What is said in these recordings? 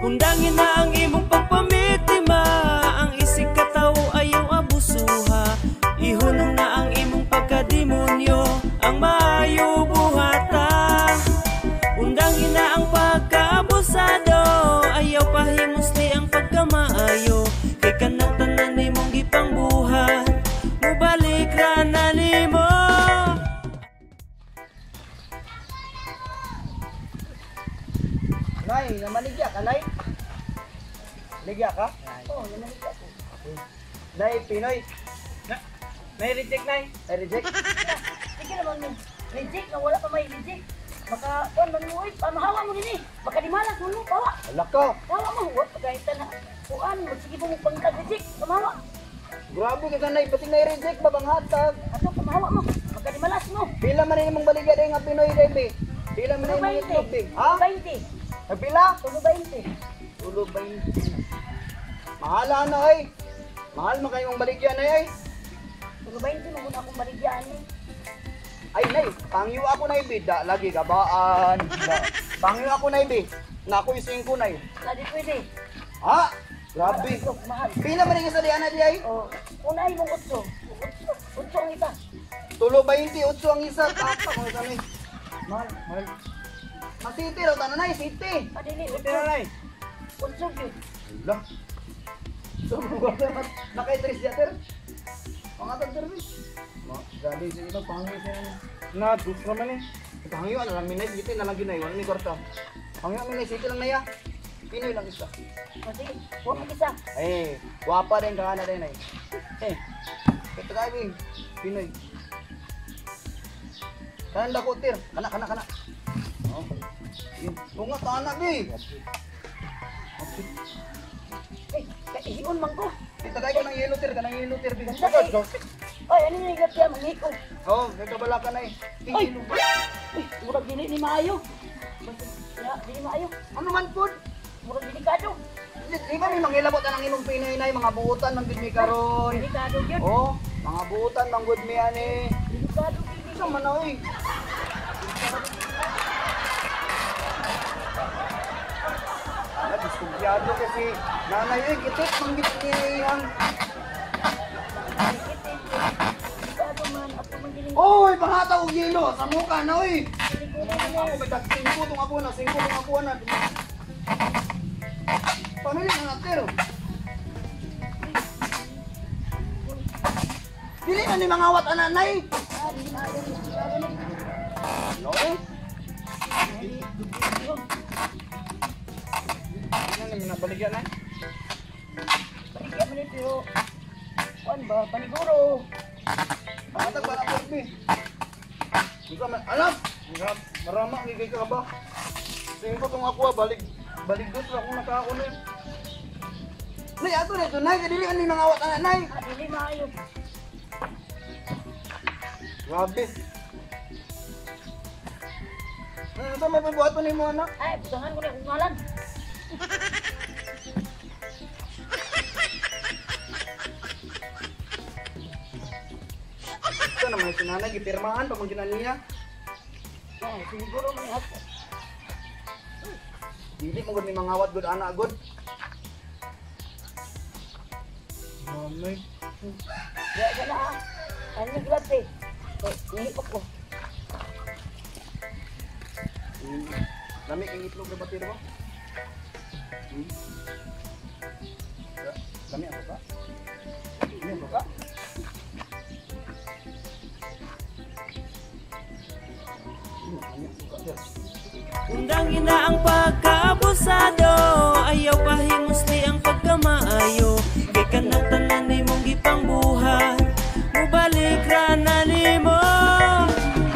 Undangin na ang imong pagpamiktima, ang isig katawo ayaw abusuha. Ihunong na ang imong pagkademonyo, ang maayo buhata. Undangin na ang pagkaabusado, ayaw pahimusli ang pagkamaayo. Kay kanang tanan nimong gipangbuhat, mubalik ra na nimo. Nay, namaligya ka, Nay? Ligya ka? Oo, namaligya ko. Nay, Pinoy. Nay, reject, Nay. Nay, reject? Sige naman, may reject na wala pa may reject. Maka, kuan man mo, pamahawa mo din eh. Baka di malas mo, pawa. Ala ka. Pawa mo, huwag pagkahita na. Kuan, magsige mo pangkag-reject, pamahawa. Grabe ka ka, Nay. Basig nay reject ba bang hatag? Ato, pamahawa mo. Baka di malas mo. Pila man rin mong baligya din nga Pinoy, Day, Pila man rin mong itlog, Day. Ha? 20. Pila? Tulo 20. Tulo 20. Mahala na ay. Mahal man kayo mong baligyan ay ay. Tulo 20 mo akong baligyan eh. Ay nay, pangyo ako nay bida lagi gabaan. Pangyo ako nay bi. Na ako'y 5 nay. Lagi pwede. Ha? Grabe. Mahal. Pila man rin sa diana di ay? Oh, una ay mong 8. 8 ang isa. Tulo 20, 8 ang isa. Tapa mo sa nay. Mahal, mahal. Masiti raw tanan nay, city. Adili, City na, Nay. 8 gyud. Ala. So, naka-tres ya, ter. Pangatag service. Ma, grabe sa ito, pangyo sa Na, dus naman eh. Pangyo, ano lang minay, city na lang yun ay, wala ni kwarta. Pangyo, minay, city lang na ya. Pinoy lang isa. Kasi, huwag mag isa. Eh, wapa din, kakana din ay. Eh, ito tayo, eh. Pinoy. Kanan dako, ter. Kana, kana, kana. Oh. Tunga, tana, bi. Eh, kaihion man ko. Itagay ko ng yellow, ter. Kanang yellow, ter. Ganda eh. Ay, ano yung igat siya, mangiko. Oh, nagkabala ka na eh. Ay! Uy, murag dili ni maayo. Ya, dili maayo. Ano man po? Murag delikado. Di ba may manghilabot ang imong Pinoy na mga buutan man gud mi karon. Delikado gyud. Oh, mga buutan man gud mi ani. Delikado gyud. Sa man oy. Ala, diskumpiyado kasi nanay oy kitit man gid ni ang. Delikado man ato man dili. Oy, pangataw og yelo sa muka na oy. Ako may tag 5 tong ako na, 5 tong ako na. Pamilya na natero. Dili na ni mga wat ananay. No eh. Ano naman nabaligyan na? Baligyan man pero kuan ba paniguro. Pangatag ba na bi? Ikaw man alam. Marama gigay ka ba? 5 tong ako balik balik dos ra akong nakaon eh. Nay ato na ito nay, dili man ni mga wat ananay. Dili maayo. Grabe. Ano sa may pagbuhat pa nimo anak? Ay, butangan ko na akong ngalan. Ito naman si nanay, gipirmahan pa man gyud niya. Ay, siguro man ako. Dili mo gud ni mangawat gud anak gud. Nanay. Ya na ah. Ano glad eh. Nihipok ko. Lami ang itlog na batiro mo? Hmm? Lami ang buka? Lami ang buka? Undangin na ang pagkaabusado, ayaw pahimusli ang pagkamaayo. Kay kanang tanan nimong gipangbuhat, mubalik ra na nimo.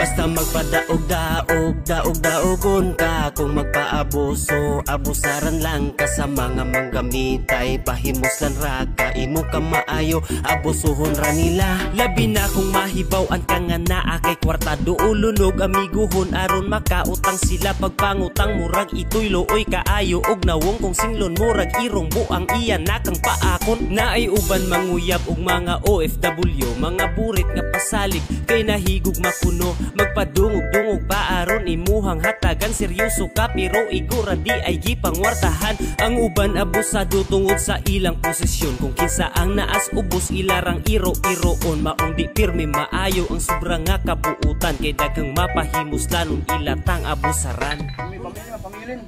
Basta magpadaog-daog, daog-daogon ka. Kung magpaabuso, abusaran lang ka. Sa mga manggamitay, pahimuslan ra ka. Imo ka maayo, abusuhon ra nila. Labi na kung mahibaw-an ka nga naa kay kwarta. Duulunog, amiguhon, aron makautang sila. Pagpangutang murag ito'y looy kaayo. Og nawong kung singlon murag irong buang iya nakang paakon. Naay uban manguyab og mga OFW, mga burit nga pasalig kay nahigog makuno. Magpadungog-dungog pa Aron imuhang hatagan, seryoso ka pero igura di ay gipangwartahan. Ang uban abusado tungod sa ilang posisyon. Kung kinsa ang naas ubos ilarang iro-iroon. Maong di pirmi maayo ang sobra nga kabuutan, kay daghang mapahimuslanon ilatang abusaran. May pamilya, pamilin.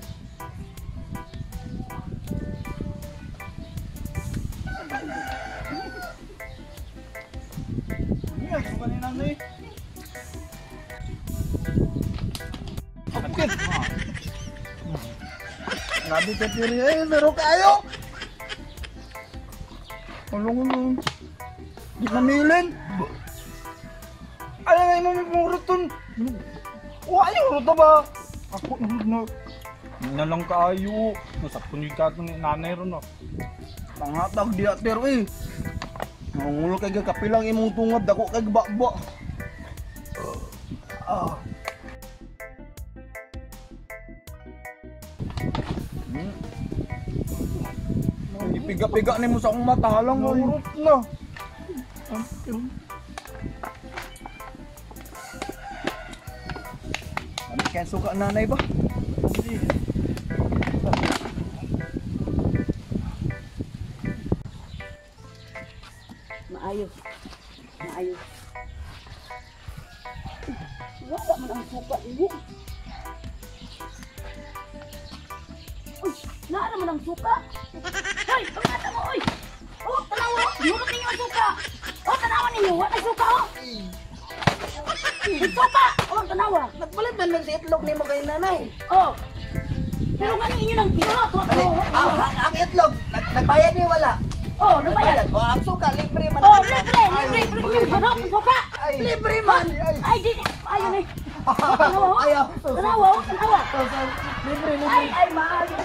Iya, suka ni nanay. Okay. Grabe ka tiri eh, pero kayo. Tulungan mo. Di mamilin. Ay, ay, may pumuruton. Wa ay, ruto ba? Ako na nalang kaayo. Nasakto ni kato ni nanay ron ah. Panghatag di ater eh. Nangulo kay kapilang imong tungod dako kay bakba. Ah. Ipiga-piga nimo sa akong mata halang oy. Nangurot na. Ano kaya suka nanay ba? Maayo. Maayo. Wala man ang suka nimo. Uy, naa naman ang suka. Hoy, pangata mo, oy. Oh, tanawa, oh. Yurot ninyo ang suka. Oh, tanawa ninyo, wala suka, oh. May suka. Oh, tanawa. Nagbalit man lang sa itlog nimo kay nanay. Oh. Pero nga inyo nang yurot, wa Dali, ang itlog, nagbayad ni wala. Oh, lumayan. O, ang suka, libre man. Oh, libre, libre, libre. Yurot ang suka. Ay, libre man. Ay, di, ayun eh. Tanawa, oh. Ayaw. Tanawa, oh, tanawa. Libre, libre. Ay, ay, maayo.